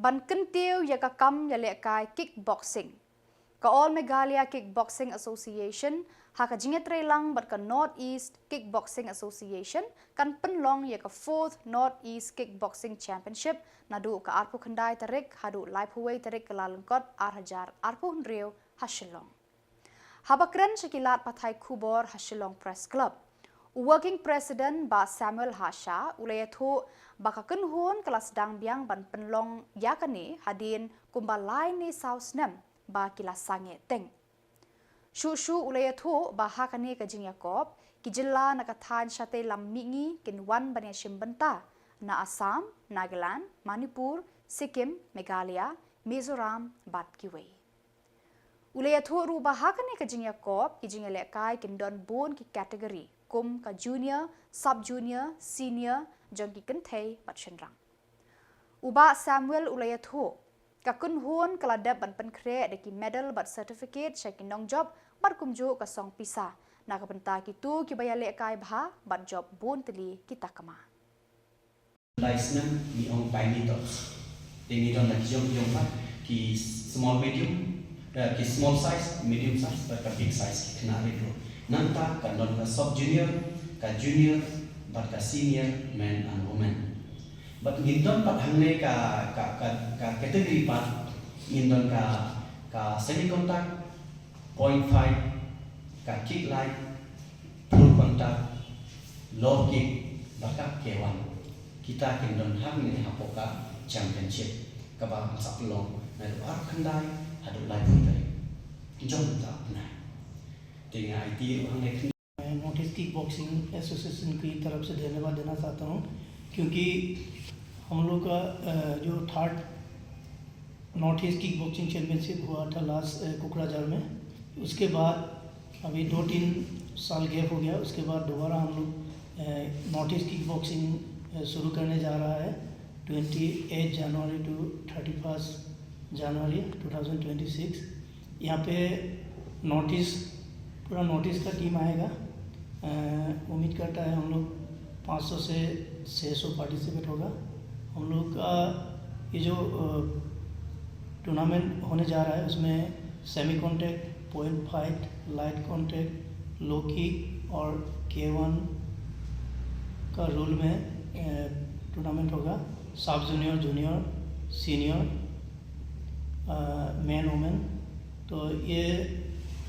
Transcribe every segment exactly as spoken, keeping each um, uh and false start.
Ban kyntiew ïa ka kam ïalehkai kickboxing, ka All Meghalaya Kickboxing Association ha ka jingïatreilang bad ka North East Kickboxing Association kan pynlong ïa ka fourth North East Kickboxing Championship naduh ka arphew khyndai tarik haduh laiphew wei tarik Kyllalyngkot ar hajar arphew hynriew ha Shillong. Haba kren sha ki lad pathai khubor ha Shillong Press Club, u Working President Bah Samuel Hasha u la ïathuh ba ka kynhun ka la sdang biang ban pynlong ïa kane hadien kumba lai ne saw snem ba ki la sangeh teng. Shuh shuh u la ïathuh ba ha kane ka jingïakop, ki jylla na ka thaiñ shatei lam mihngi kin wan ban ïashim bynta na Assam, Nagaland, Manipur, Sikkim, Meghalaya, Mizoram bad kiwei. U la ïathuh ruh ba ha kane ka jingïakop, ki jingïalehkai kin don bun ki category kum ka junior, sub junior, senior jong ki kynthei bad shynrang. U Bah Samuel u la ïathuh, ka kynhun ka la dep ban pynkhreh da ki medal bad certificate sha ki nongjop bad kumjuh ka song pisa na ka bynta kito kiba ïalehkai bha bad jop bun tylli ki takma. Lai snem ngi ong tiny tots. Te ngi don la ki jong jong pat ki small medium, eh, ki small size, medium size bad ka big size ki khynnah rit ruh. Nangta kan don ka sub junior, ka junior bad ka senior men and women. Bad ngin don pat hangne ka, ka, ka, ka category pat ngin don ka, ka semi contact, point fight, ka kick light, full contact, low kick, bad ka K one. Kita kin don hangne hapoh ka championship kaba sa pynlong naduh arphew khyndai haduh laiphew tarik jong ka bnai. Te nga aiti ruh hangne. मैं north East kick boxing association की तरफ से धन्यवाद देना चाहता हूँ, क्योंकि हम लोग का, अ, जो third north East kick boxing championship हुआ था लास्ट, अ, कोकराझार में। उसके बाद अभी दो तीन साल गैप हो गया, उसके बाद दोबारा हम लोग, अ, नॉर्थ ईस्ट किक बॉक्सिंग, अ, शुरू करने जा रहा है twenty eight January to thirty first January two thousand twenty six. यहाँ पे नॉर्थ ईस्ट, पूरा नॉर्थ ईस्ट का टीम आएगा। अ, उम्मीद करता है हम लोग पाँच सौ से छः सौ पार्टिसिपेट होगा। हम लोग का ये जो, अ, टूर्नामेंट होने जा रहा है, उसमें semi contact, point fight, light contact, low kick और के वन का रूल में, अ, टूर्नामेंट होगा। सब जूनियर, जूनियर, सीनियर, अ, मेन, वुमेन। तो ये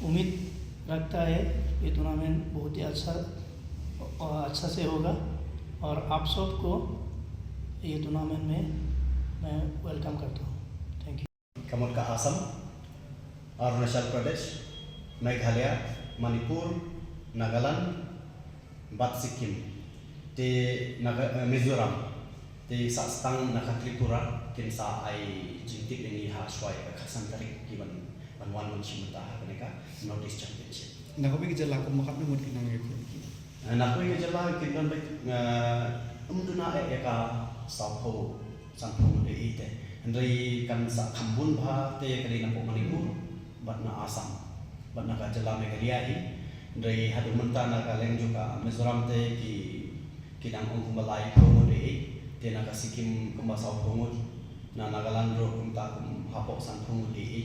उम्मीद रखता है ये टूर्नामेंट बहुत ही अच्छा, अ, अच्छा से होगा और आप सबको ये टूर्नामेंट में मैं वेलकम करता हूँ। Thank you. Ka mut ka Assam, Arunachal Pradesh, Meghalaya, Manipur, Nagaland, bad Sikkim. Te Naga, eh, Mizoram. Te sa stang na ka Tripura, kin sa ai jingtip ïa ngi ha shuwa ïa ka khatsan tarik ki ban, ban wan ban shim bynta ha kane ka North East Championship. Na kawei ka jylla kum ma katno ngut ki nongïakhun ki? Eh, na kawei ka jylla kin don beit, eh, ym duna eh ïa ka sawphew sanphew ngut ei ei te. Hynrei kan sa kham bun bha te ka dei na poh Manipur bad na Assam bad na ka jylla Meghalaya hi. Hynrei haduh mynta na ka liang jong ka Mizoram te ki, ki dang ong kumba laiphew ngut ei ei, te na ka Sikkim kumba sawphew ngut, na Nagaland ruh kumta kum hapoh sanphew ngut ei ei.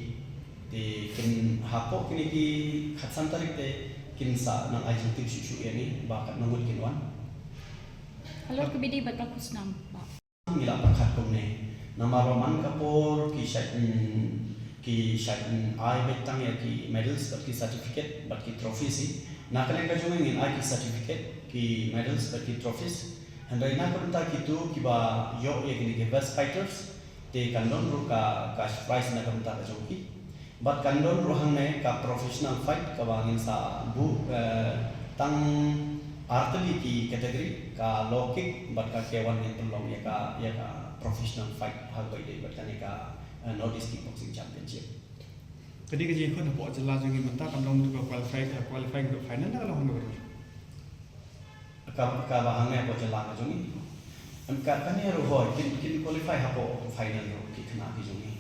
Te kin hapoh kine ki khatsan tarik te kin sa nang ai jingtip shuh shuh ïa ngi ba katno ngut kin wan. Halor kaba ïadei bad ka khusnam, Bah. Ngi la pyrkhat kumne. Namar ba man ka por ki shait, mm, ki shait, mm, ai beit tang ïa ki medals bad ki certificate bad ki trophies hi. Na ka liang ka jong ngi ngin ai ki certificate, ki medals bad ki trophies. Hynrei na ka bynta kito kiba ïoh ïa kine ki best fighters, te kan don ruh ka cash prize na ka bynta ka jong ki. Bad kan don ruh hangne ka professional fight kaba ngin sa buh, eh, tang artylli ki category, ka low kick bad ka K one, ngin pynlong ïa ka, ïa ka professional fight ha kaba ïadei bad kane ka, eh, North East Kickboxing Championship. Ka dei ka jingkhun hapoh jylla jong ngi mynta, kan long ka qualify, ka qualify ka final, ka long ka Ka, kaba hangne hapoh jylla ka jong ngi. Em, ka, kane ruh hooid, kin, kin qualify hapoh final ruh ki khynnah ki jong ngi.